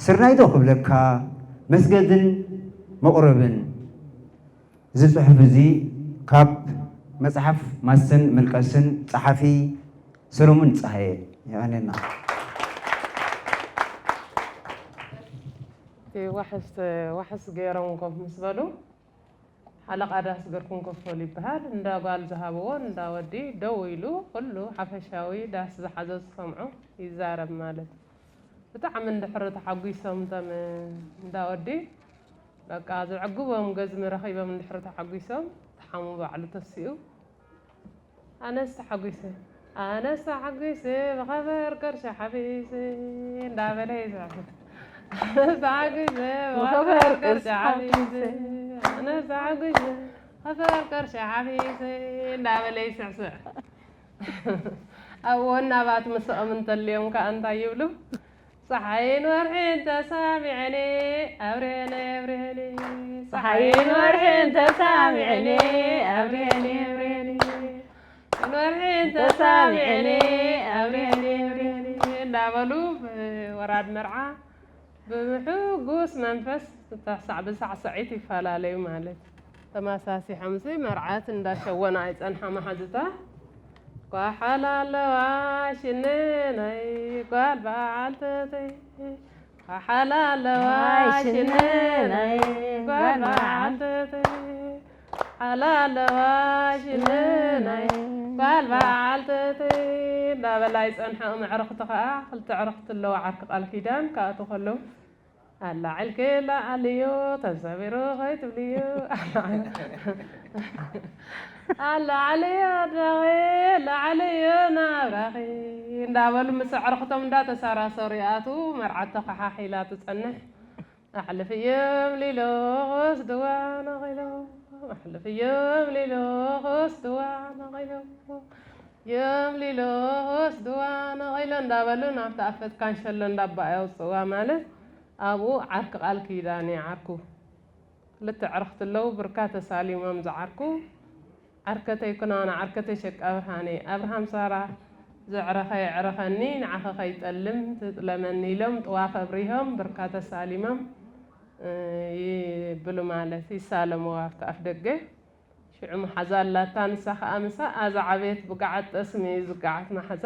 ስርናይ ዶ ክብለካ መስገድን መቑረብን? እዚ ጽሑፍ እዚ ካብ መጽሓፍ ማስን ምልቀስን ጸሓፊ ሰሎሙን ጸሃየ። የቐንየልና። ዋሕስ ዋሕስ ገይሮም ኮፍ ምስ በሉ ሓለቓ ዳስ ግርኩም ክፈሉ ይበሃል። እንዳ ጓል ዝሃብዎ እንዳ ወዲ ደው ኢሉ ኩሉ ሓፈሻዊ ዳስ ዝሓዞ ዝሰምዖ ይዛረብ ማለት እዩ። ብጣዕሚ እንድሕሪ ተሓጒሶም እቶም እንዳ ወዲ በቃ ዘዕግቦም ገዝሚ ረኺቦም እንድሕሪ ተሓጒሶም ተሓሙ ባዕሉ ተሲኡ ኣነስ ተሓጒሰ ኣነስ ተሓጒሰ ብኸበር ቅርሺ ሓፊሰ እንዳበለ ይስዕስዕ። ኣነስ ተሓጒሰ ብኸበር ቅርሺ ሓፊሰ ኣነስ ተሓጒሰ ብኸበር ቅርሺ ሓፊሰ እንዳበለ ይስዕስዕ። ኣብኡ ናባት ምስኦም እንተልዮም ከኣ እንታይ ይብሉ? ፀሓይን ወርሕን ተሳሚዐኒ ኣብርህኒ ኣብርህኒ ፀሓይን ወርሕን ተሳሚዐኒ ኣብርህኒ ኣብርህኒ ወርሕን ተሳሚዐኒ ኣብርህኒ ኣብርህኒ እንዳበሉ ወራድ መርዓ ብምሕጉስ መንፈስ ሳዕ ብሳዕሳዒት ይፈላለዩ ማለት እዩ። ተመሳሲሖምሲ መርዓት እንዳሸወና ይጸንሓ መሓዙታ። ኳሓላ ኣለዋ ሽነ ናይ ጓል በዓልተተይ። ኳሓላ ኣለዋ ሽነ ናይ ጓል በዓልተተይ። ሓላ ኣለዋ ሽነ ናይ ጓል በዓልተተይ። እንዳበላ ይጸንሓ። እም ዕርኽቲ ከኣ ክልተ ዕርኽቲ ኣለዋ ዓርኪ ቃል ኪዳን ክኣትዉ ከለዉ ኣላዕልኪ ላዕልዮ ተሰቢሩ ከይትብልዮ ኣላዕልዮ ኣደኺ ላዕልዮ ናብራኺ እንዳበሉ ምስ ኣዕርኽቶም እንዳተሳራሰሩ ይኣትዉ። መርዓቶ ከሓኺላ ትጸንሕ። ኣሕልፍዮም ሊሎ ክወስድዋ ነቒሎም ኣሕልፍዮም ሊሎ ክወስድዋ ነቒሎም ዮም ሊሎ ክወስድዋ ነቒሎ እንዳበሉ ናብቲ ኣፈት ካንሸሎ እንዳባ የውፅእዋ ማለት ኣብኡ ዓርኪ ቃል ኪዳን እዩ ዓርኩ ክልተ ዕርኽቲ ኣለዉ ብርካ ተሳሊሞም ዝዓርኩ ዓርከተይ ኩናና ዓርከተይ ሸቂ ኣብርሃነይ ኣብርሃም ሳራ ዘዕረኸ የዕረኸኒ ንዓኸ ከይጠልም ትጥለመኒ ኢሎም ጥዋፍ ኣብሪሆም ብርካ ተሳሊሞም ይብሉ ማለት ይሳለምዋ ኣብቲ ኣፍ ደገ ሽዑ መሓዛ ኣላታ ንሳ ኸኣ ምሳኣ ዝዓበየት ብገዓት ጠስሚ እዩ ዝገዓት መሓዛ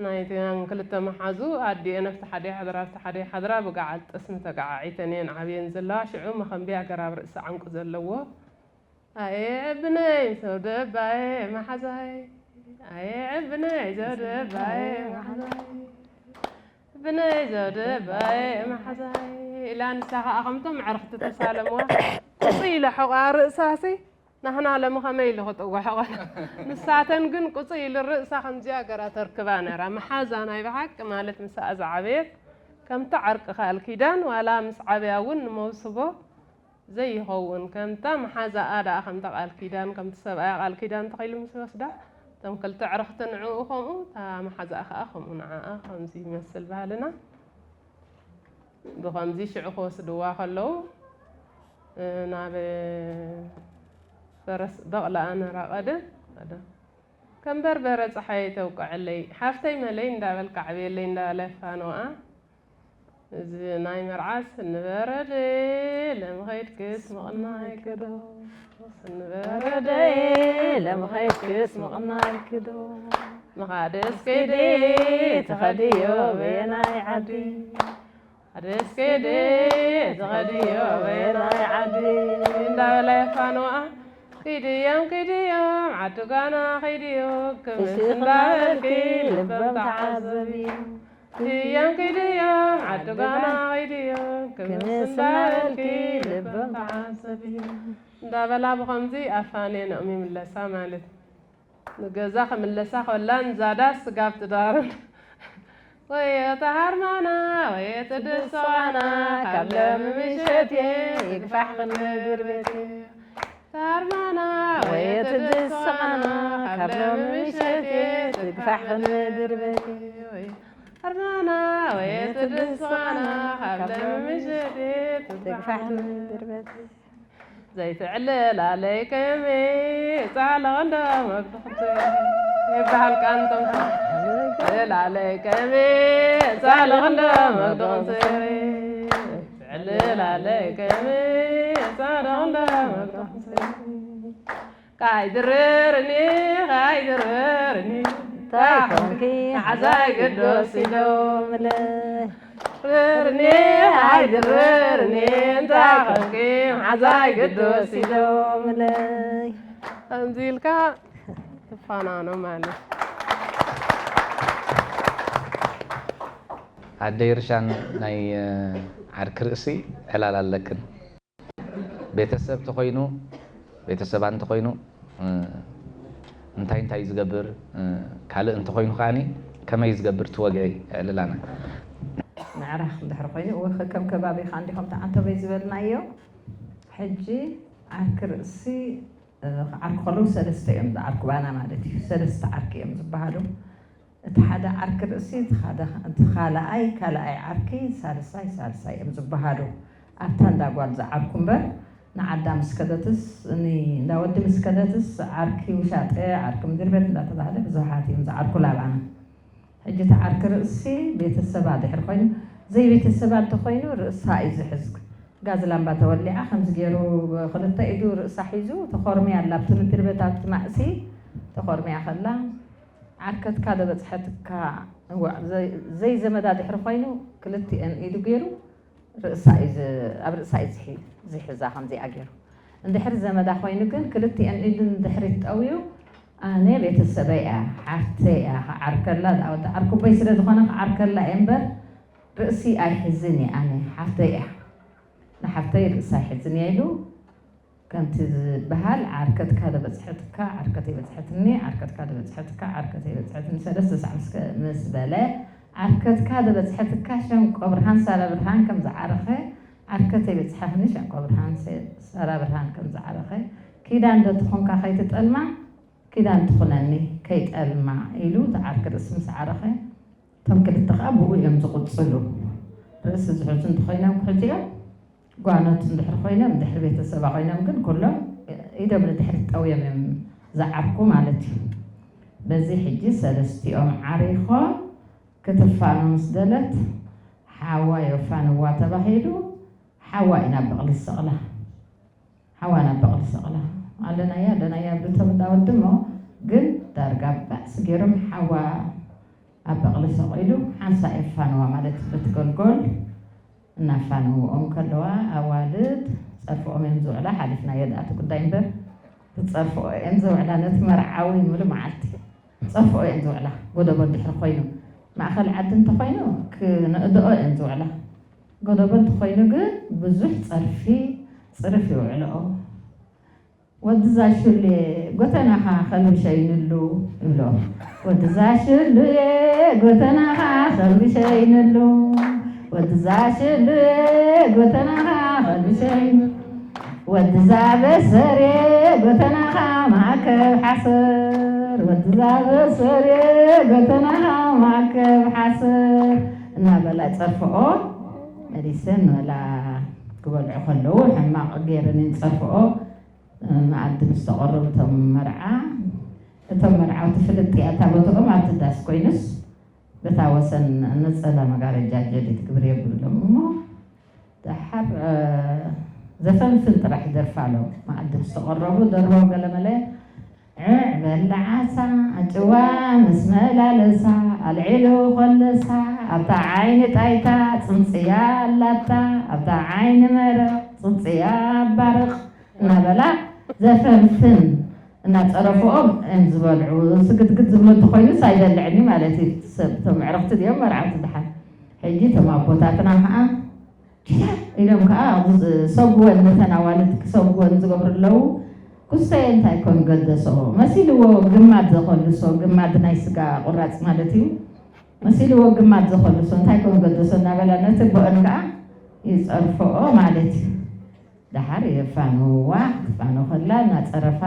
ናይተን ክልተ መሓዙ ኣዲኤን ኣብቲ ሓደ ይሓድራ ኣብቲ ሓደ ይሓድራ ብገዓት ጠስሚ ተገዓዒተን እየን ዓብየን ዘለዋ ሽዑ መኸንብያ ገራብ ርእሲ ዓንቁ ዘለዎ ኣየ ዕብነይ ዘውደባየ መሓዛይ ኣየ ዕብነይ ዘውደባየ መሓዛይ ብነይ ዘውደባየ መሓዛይ ኢላ ንሳ ኸዓ ከምቶም ኣዕርኽቲ ተሳለምዋ ቁፅይ ኢላ ሕቋ ርእሳሲ ናህና ሎሚ ኸመይ ኢሉ ክጥወሕ ኾነ ንሳተን ግን ቁፅይ ኢሉ ርእሳ ከምዚኣ ገራ ተርክባ ነራ መሓዛ ናይ ብሓቂ ማለት ምሳኣ ዝዓበየት ከምቲ ዓርቂ ኻል ኪዳን ዋላ ምስ ዓብያ እውን ንመውስቦ ዘይኸውን ከምታ መሓዛኣ ደኣ ከምታ ቃል ኪዳን ከምቲ ሰብኣያ ቃል ኪዳን ተኺሉ ምስ ይወስዳ እቶም ክልተ ዕርኽቲ ንዕኡ ከምኡ እታ መሓዛኣ ከዓ ከምኡ ንዓኣ ከምዚ ይመስል ባህልና ብኸምዚ ሽዑ ክወስድዋ ከለዉ ናብ ፈረስ በቕላኣ ነራቐደ ከም በርበረ ፀሓይ ተውቅዐለይ ሓፍተይ መለይ እንዳበልካ ዓብየለይ እንዳበለ ፋኖኣ እዚ ናይ መርዓስ ንበረደ ለምኸይድክስ ምቕናይ ክዶ ንበረደ ለምኸይድክስ ምቕናይ ክዶ ምኻደስ ከይደ ተኸድዮ በየናይ ዓዲ ኣደስ ከይደ ተኸድዮ በየናይ ዓዲ እንዳበለ ፋኖኣ ኪድዮም ኪድዮም ዓዲ ጓና ኸይድዮም ክምስ እንዳበልኪ ልበም ተዓዘብዮም ኪድዮም ኪድዮም ዓዲ ጓና ኸይድዮም ክምስ እንዳበልኪ ልበም ተዓዘብዮም እንዳበላ ብኸምዚ ኣፋንየንኦም ይምለሳ ማለት ንገዛ ክምለሳ ከላ ንዛዳ ስጋብ ትዳርን ወዮ ተሃርማና ወዮ ትድስዋና ካብ ለሚ ምሸት ይግፋሕ ክንድርቤት ታርማና ወዮ ትድስዋና ካብ ለሚ ምሸት ትግፋሕ ክንድርቤት ታርማና ወዮ ትድስዋና ካብ ለሚ ምሸት ትግፋሕ ክንድርቤት ዘይትዕልል ኣለይ ከመይ ጻለቕ እንዶ መግድኽቲ ይበሃል ቃንቶም ትዕልል ኣለይ ከመይ ጻለቕ እንዶ መግድኽቲ ትዕልል ኣለይ ከመይ ጻለቕ እንዶ መግድኽቲ ካይድርርኒ ካይድርርኒ እንታይ ኮንኪ ሓዛይ ግዶስ ኢሎምለይ ድርኒ ኣይድርኒ እንታይ ኮንኪ ሓዛይ ግዱስ ኢሎምለይ። ከምዚ ኢልካ ትፋናኖ ማለት። ኣደይ ርሻን ናይ ዓርኪ ርእሲ ዕላል ኣለክን። ቤተሰብ ተኾይኑ፣ ቤተሰባ እንተኾይኑ እንታይ እንታይ እዩ ዝገብር፣ ካልእ እንተኾይኑ ከዓኒ ከመይ ዝገብር ትወግዒ ዕልላና። ምዕራፍ እንድሕር ኮይኑ እወ ከከም ከባቢኻ እንዲኹም ተዓንተበይ ዝበልናዮ። ሕጂ ዓርኪ ርእሲ ክዓርኩ ከለዉ ሰለስተ እዮም ዝዓርኩ ባና ማለት እዩ። ሰለስተ ዓርኪ እዮም ዝበሃሉ። እቲ ሓደ ዓርኪ ርእሲ እቲ ሓደ እቲ ካልኣይ ካልኣይ ዓርኪ ሳልሳይ ሳልሳይ እዮም ዝበሃሉ። ኣብታ እንዳ ጓል ዝዓርኩ እምበር ንዓዳ ምስ ከደትስ ንእንዳ ወዲ ምስ ከደትስ ዓርኪ ውሻጠ ዓርኪ ምድር ቤት እንዳተባህለ ብዙሓት እዮም ዝዓርኩ ላባና። ሕጂ እቲ ዓርኪ ርእሲ ቤተሰባ ድሕር ኮይኑ ዘይቤተሰባ እንተኮይኑ ርእሳ እዩ ዝሕዝ። ጋዝላምባ ተወሊዓ ከምዚ ገይሩ ብክልተ ኢዱ ርእሳ ሒዙ ተኾርሚያ ኣላ ኣብቲ ምድር ቤት ኣብቲ ማእሲ ተኾርሚያ ከላ ዓርከትካ ደበፅሐትካ እዋእ፣ ዘይ- ዘይዘመዳ ድሕሪ ኮይኑ ክልቲኤን ኢዱ ገይሩ ርእሳ እዩ ዝ- ኣብ ርእሳ እዩ ዝሒ- ዝሕዛ ከምዚኣ ገይሩ። እንድሕሪ ዘመዳ ኮይኑ ግን ክልቲኤን ኢዱ ንድሕሪት ጠውዩ ኣነ ቤተሰበይ እያ ሓፍተይ እያ ክዓርከላ ዝኣወት ዓርኩበይ ስለ ዝኾነ ክዓርከላ እየ እምበር ርእሲ ኣይሕዝን እየ ኣነ ሓፍተይ እያ ንሓፍተይ ርእሲ ኣይሕዝን እየ ኢሉ ከምቲ ዝበሃል ዓርከትካ ደበፅሐትካ ዓርከተይ በፅሐትኒ ዓርከትካ ደበፅሐትካ ዓርከተይ በፅሐትኒ ሰለስተ ሳዕ ምስ ከ- ምስ በለ ዓርከትካ ደበፅሐትካ ሸንቆ ብርሃን ሳራ ብርሃን ከም ዝዓረኸ ዓርከተይ በፅሐኽኒ ሸንቆ ብርሃን ሰ- ሳራ ብርሃን ከም ዝዓረኸ ኪዳን ዶ ትኾንካ ከይትጠልማ ኪዳን ትኹነኒ ከይጠልማ ኢሉ እቲ ዓርኪ ርእሲ ምስ ዓረኸ እቶም ክልተ ከዓ ብኡ እዮም ዝቕፅሉ። ርእሲ ዝሕዙ እንተኾይኖም ክሕዙ እዮም። ጓኖት እንድሕር ኮይኖም እንድሕር ቤተሰባ ኮይኖም ግን ኩሎም ኢዶም ንድሕሪት ጠውዮም እዮም ዝዓርኩ ማለት እዩ። በዚ ሕጂ ሰለስቲኦም ዓሪኾም ክትፋኖ ምስ ደለት ሓዋ የፋንዋ ተባሂሉ ሓዋ ኢና በቕሊ ዝሰቕላ። ሓዋ ናብ በቕሊ ሰቕላ ኣለናያ ኣለናያ ብቶም እንዳወዲ እሞ ግን ዳርጋ ባእሲ ገይሮም ሓዋ ኣብ በቕሊ ሰቒሉ ሓንሳ የፋንዋ ማለት በቲ ጎልጎል እናፋንውኦም ከለዋ ኣዋልድ ጸርፍኦም እዮም ዝውዕላ ሓሊፍናዮ ድኣቲ ጉዳይ እምበር ዝጸርፍኦ እየን ዝውዕላ ነቲ መርዓዊ ሙሉ መዓልቲ ጸርፍኦ እየን ዝውዕላ ጎደቦ እንድሕር ኮይኑ ማእኸል ዓዲ እንተኾይኑ ክንእድኦ እየን ዝውዕላ ጎደቦ እንተኾይኑ ግን ብዙሕ ጸርፊ ጽርፍ ይውዕልኦ። ወድዛ ሽሉየ ጎተናኻ ከልብሸይንሉ ይብሎ። ወድዛ ሽሉየ ጎተናኻ ከልብሸይንሉ ወድዛ ሽሉየ ጎተናኻ ከልብሸይንሉ ወድዛ በሰሬ ጎተናኻ ማእከብ ሓሰር ወድዛ በሰሬ ጎተናኻ ማእከብ ሓሰር እናበላ ጸርፍኦ መሊሰን ወላ ክበልዑ ከለዉ ሕማቕ ገይረን ጸርፍኦ መኣዲ ምስ ተቐረቡ እቶም መርዓ እቶም መርዓውቲ ፍልጥ እያ እታ ቦትኦም ኣብቲ ዳስ ኮይኑስ በታ ወሰን ነጸላ መጋረጃ ጀዲድ ግብር የብሎም እሞ ደሓር ዘፈንፍን ጥራሕ ይደርፋ ኣሎ መኣዲ ምስ ተቐረቡ ደርቦ ገለመለ ዕዕ በል ዓሳ ኣጭዋ ምስ መላለሳ ኣልዒሉ ኮለሳ ኣብታ ዓይኒ ጣይታ ጽንጽያ ኣላታ ኣብታ ዓይኒ መረቕ ጽንጽያ ኣባርቕ እናበላ ዘፈንፍን እናጸረፍኦም እዮም ዝበልዑ። ስግድግድ ዝብሉ እንተኾይኑስ ኣይበልዕን እዩ ማለት እዩ። ሰብ እቶም ኣዕርኽቲ ድዮም መርዓውቲ ድሓን። ሕጂ እቶም ኣቦታትና ከዓ ኪታ ኢሎም ከዓ ኣብዚ ዝሰጉወን ነተን ኣዋልድ ክሰጉወን ዝገብሩ ኣለዉ። ኩስተየ እንታይ ኮን ገደሶ መሲልዎ ግማድ ዘኸልሶ ግማድ ናይ ስጋ ቁራፅ ማለት እዩ። መሲልዎ ግማድ ዘኸልሶ እንታይ ኮን ገደሶ እናበላ ነቲ ቦአን ከዓ ይፀርፍኦ ማለት እዩ። ደሓር የፋንውዋ ክትፋኖ ከላ እናፀረፋ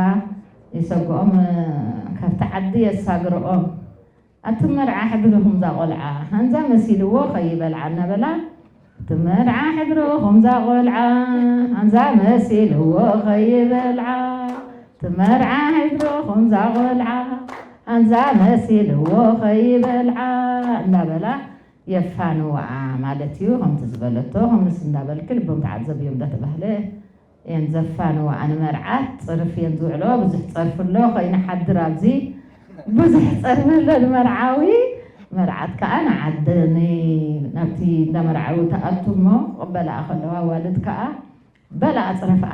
ይሰግኦም ካብቲ ዓዲ የሳግርኦም። ኣቲ መርዓ ሕድሪ ኹምዛ ቆልዓ ሃንዛ መሲልዎ ኸይበልዓ እናበላ እቲ መርዓ ሕድሪ ኹምዛ ቆልዓ ሃንዛ መሲልዎ ኸይበልዓ እቲ መርዓ ሕድሪ ኹምዛ ቆልዓ ሃንዛ መሲልዎ ኸይበልዓ እናበላ የፋንውኣ ማለት እዩ። ከምቲ ዝበለቶ ከምስ እንዳበልኪ ልቦም ተዓዘብዮም እንዳተባህለ እየን ዘፋንውኣ ንመርዓት። ጽርፍ እየን ዝውዕሎ። ብዙሕ ጸርፊ ኣሎ ከይንሓድር ኣብዚ ብዙሕ ጸርፊ ኣሎ ንመርዓዊ። መርዓት ከዓ ንዓዲ ን-፣ ናብቲ እንዳ መርዓዊ ትኣቱ እሞ ክቕበላኣ ከለዋ ኣዋልድ ከዓ በላ ኣፅረፍኣ።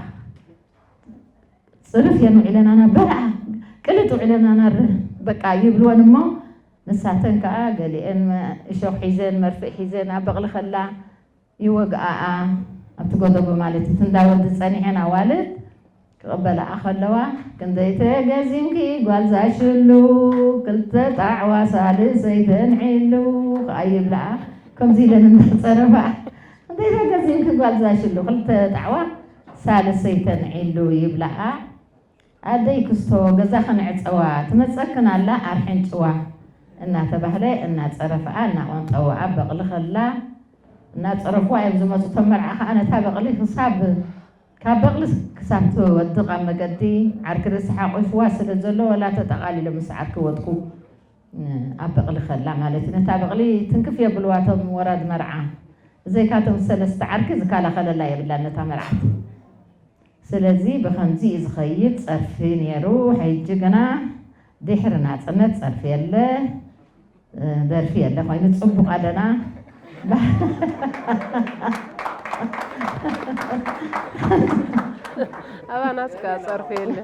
ፅርፍ እየን ውዒለናና በላ ቅልጥ ውዒለናና ር-፣ በቃ ይብልወን እሞ ንሳተን ከዓ ገሊአን መ-፣ እሾኽ ሒዘን መርፍእ ሒዘን ኣብ በቕሊ ከላ ይወግኣኣ። ኣብቲ ጎደቦ ማለት እቲ እንዳ ወዲ ፀኒሐን ኣዋልድ ክቕበላኣ ከለዋ ክንደይ ተገዚምኪ ጓልዛ ሽሉ ክልተ ጣዕዋ ሳልሰይ ተንዒሉ ከዓ ይብላኣ። ከምዚ ኢለን እንዳፀረፋ ክንደይ ተገዚምኪ ጓልዛ ሽሉ ክልተ ጣዕዋ ሳልሰይ ተንዒሉ ይብላኣ። ኣደይ ክስቶ ገዛ ክንዕፀዋ ትመፀክን ኣላ ኣርሐንጭዋ እናተባህለ እናፀረፍኣ እናቆንጠወኣ በቕሊ ከላ እናፀረፍዋ እዮም ዝመፁ። እቶም መርዓ ከዓ ነታ በቕሊ ክሳብ ካብ በቕሊ ክሳብ ትወድቕ ኣብ መገዲ ዓርኪ ርእሲ ሓቑፍዋ ስለ ዘሎ ወላ ተጠቓሊሎም ምስ ዓርኪ ወድቁ ኣብ በቕሊ ከላ ማለት እዩ። ነታ በቕሊ ትንክፍ የብልዋ እቶም ወራድ መርዓ። ብዘይካቶም ሰለስተ ዓርኪ ዝከላኸለላ የብላን ነታ መርዓት። ስለዚ ብኸምዚ እዩ ዝኸይድ ጸርፊ ነይሩ። ሕጂ ግና ድሕሪ ናጽነት ጸርፊ የለ፣ ደርፊ የለ ኮይኑ ጽቡቕ ኣለና። ኣባናትካ ጸርፊ የለ።